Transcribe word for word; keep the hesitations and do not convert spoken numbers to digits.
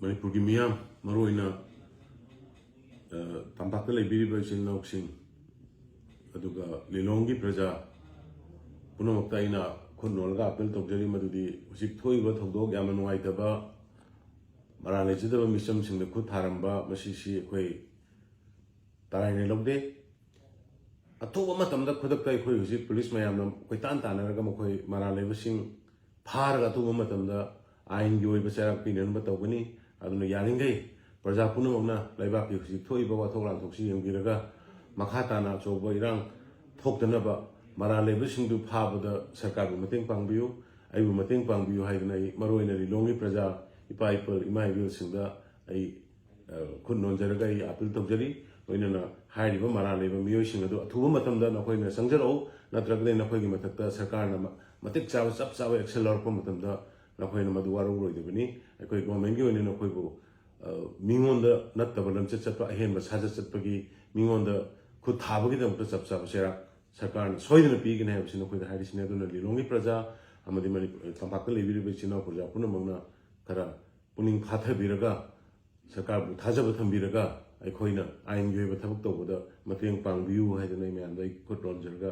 ꯃꯅꯤꯄꯨꯔꯒꯤ ꯃꯤꯌꯥꯝ, ꯃꯔꯨꯑꯣꯏꯅ, ꯑ, ꯇꯝꯄꯥꯛꯇ ꯂꯩꯕꯤꯔꯤꯕ ꯏꯆꯤꯜ ꯏꯅꯥꯎꯁꯤꯡ, ꯑꯗꯨꯒ ꯂꯤꯂꯣꯡꯒꯤ ꯄ꯭ꯔꯖꯥ ꯄꯨꯝꯅꯃꯛꯇ ꯑꯩꯅ ꯈꯨꯠ ꯅꯣꯜꯂꯒ ꯑꯥꯄꯤꯜ ꯇꯧꯖꯔꯤ, ꯃꯗꯨꯗꯤ ꯍꯧꯖꯤꯛ ꯊꯣꯛꯏꯕ ꯊꯧꯗꯣꯛ ꯌꯥꯝꯅ ꯅꯨꯡꯉꯥꯏꯇꯕ, ꯃꯔꯥꯜ ꯂꯩꯖꯗꯕ ꯃꯤꯆꯝꯁꯤꯡꯗ ꯈꯨꯠ ꯊꯥꯔꯝꯕ, ꯃꯁꯤꯁꯤ ꯑꯩꯈꯣꯏ ꯇꯔꯥꯏꯅ ꯂꯧꯗꯦ꯫ ꯑꯊꯨꯕ ꯃꯇꯝꯗ ꯈꯨꯗꯛꯇ ꯑꯩꯈꯣꯏ ꯍꯧꯖꯤꯛ ꯄꯨꯂꯤꯁ ꯃꯌꯥꯝꯅ ꯀꯣꯏꯇꯥꯟ ꯇꯥꯟꯅꯔꯒ ꯃꯈꯣꯏ ꯃꯔꯥꯜ ꯂꯩꯕꯁꯤꯡ ꯐꯥꯔꯒ ꯑꯊꯨꯕ ꯃꯇꯝꯗ ꯑꯥꯏꯟꯒꯤ ꯑꯣꯏꯕ ꯆꯩꯔꯥꯛ ꯄꯤꯅꯅꯕ ꯇꯧꯒꯅꯤ꯫ ꯑꯗꯨꯅ ꯌꯥꯔꯤꯈꯩ ꯄ꯭ꯔꯖꯥ ꯄꯨꯝꯅꯃꯛꯅ ꯂꯩꯕꯥꯛꯀꯤ ꯍꯧꯖꯤꯛ ꯊꯣꯛꯏꯕ ꯋꯥꯊꯣꯛ ꯂꯥꯟꯊꯣꯛꯁꯤ ꯌꯦꯡꯕꯤꯔꯒ ꯃꯈꯥ ꯇꯥꯅ ꯑꯆꯧꯕ ꯏꯔꯥꯡ ꯊꯣꯛꯇꯅꯕ, ꯃꯔꯥꯜ ꯂꯩꯕꯁꯤꯡꯗꯨ ꯐꯥꯕꯗ ꯁꯔꯀꯥꯔꯕꯨ ꯃꯇꯦꯡ ꯄꯥꯡꯕꯤꯌꯨ, ꯑꯩꯕꯨ ꯃꯇꯦꯡ ꯄꯥꯡꯕꯤꯌꯨ ꯍꯥꯏꯗꯅ ꯑꯩ ꯃꯔꯨꯑꯣꯏꯅ ꯂꯤꯂꯣꯡꯒꯤ ꯄ꯭ꯔꯖꯥ, ꯏꯄꯥ ꯏꯄꯨ, ꯏꯃꯥ ꯏꯕꯦꯜꯁꯤꯡꯗ ꯑꯩ, ꯑ, ꯈꯨꯠ ꯅꯣꯟꯖꯔꯒ ꯑꯩ ꯑꯥꯄꯤꯜ ꯇꯧꯖꯔꯤ꯫ ꯂꯣꯏꯅꯅ ꯍꯥꯏꯔꯤꯕ ꯃꯔꯥꯜ ꯂꯩꯕ ꯃꯤꯑꯣꯏꯁꯤꯡ ꯑꯗꯨ ꯑꯊꯨꯕ ꯃꯇꯝꯗ ꯅꯈꯣꯏꯅ ꯆꯪꯖꯔꯛꯎ, ꯅꯠꯇ꯭ꯔꯒꯗꯤ ꯅꯈꯣꯏꯒꯤ ꯃꯊꯛꯇ ꯁꯔꯀꯥꯔꯅ ꯃ-, ꯃꯇꯤꯛ ꯆꯥꯕ, ꯆꯞ ꯆꯥꯕ action ꯂꯧꯔꯛꯄ ꯃꯇꯝꯗ ꯅꯈꯣꯏꯅ ꯃꯗꯨ ꯋꯥꯔꯧꯔꯣꯏꯗꯕꯅꯤ꯫ ꯑꯩꯈꯣꯏ governmentꯀꯤ ꯑꯣꯏꯅ ꯅꯈꯣꯏꯕꯨ, ꯑ, ꯃꯤꯉꯣꯟꯗ ꯅꯠꯇꯕ ꯂꯝꯆꯠ ꯆꯠꯄ, ꯑꯍꯦꯟꯕ ꯁꯥꯖꯠ ꯆꯠꯄꯒꯤ, ꯃꯤꯉꯣꯟꯗ ꯈꯨꯠ ꯊꯥꯕꯒꯤꯗꯃꯛꯇ ꯆꯞ ꯆꯥꯕ ꯆꯩꯔꯥꯛ ꯁꯔꯀꯥꯔꯅ ꯁꯣꯏꯗꯅ ꯄꯤꯒꯅꯤ ꯍꯥꯏꯕꯁꯤ ꯅꯈꯣꯏꯗ ꯍꯥꯏꯔꯤꯁꯤꯅꯤ꯫ ꯑꯗꯨꯅ ꯂꯤꯂꯣꯡꯒꯤ ꯄ꯭ꯔꯖꯥ ꯑꯃꯗꯤ ꯃꯅꯤꯄꯨꯔ, ꯇꯝꯄꯥꯛꯇ ꯂꯩꯕꯤꯔꯤꯕ ꯏꯆꯤꯜ ꯏꯅꯥꯎ ꯄ꯭ꯔꯖꯥ ꯄꯨꯝꯅꯃꯛꯅ ꯈꯔ ꯄꯨꯛꯅꯤꯡ ꯐꯥꯊꯕꯤꯔꯒ, ꯁꯔꯀꯥꯔꯕꯨ ꯊꯥꯖꯕ ꯊꯝꯕꯤꯔꯒ, ꯑꯩꯈꯣꯏꯅ ꯑꯥꯏꯟꯒꯤ ꯑꯣꯏꯕ ꯊꯕꯛ ꯇꯧꯕꯗ ꯃꯇꯦꯡ ꯄꯥꯡꯕꯤꯌꯨ ꯍꯥꯏꯗꯅ ꯑꯩ ꯃꯌꯥꯝꯗ ꯑꯩ ꯈꯨꯠ ꯅꯣꯟꯖꯔꯒ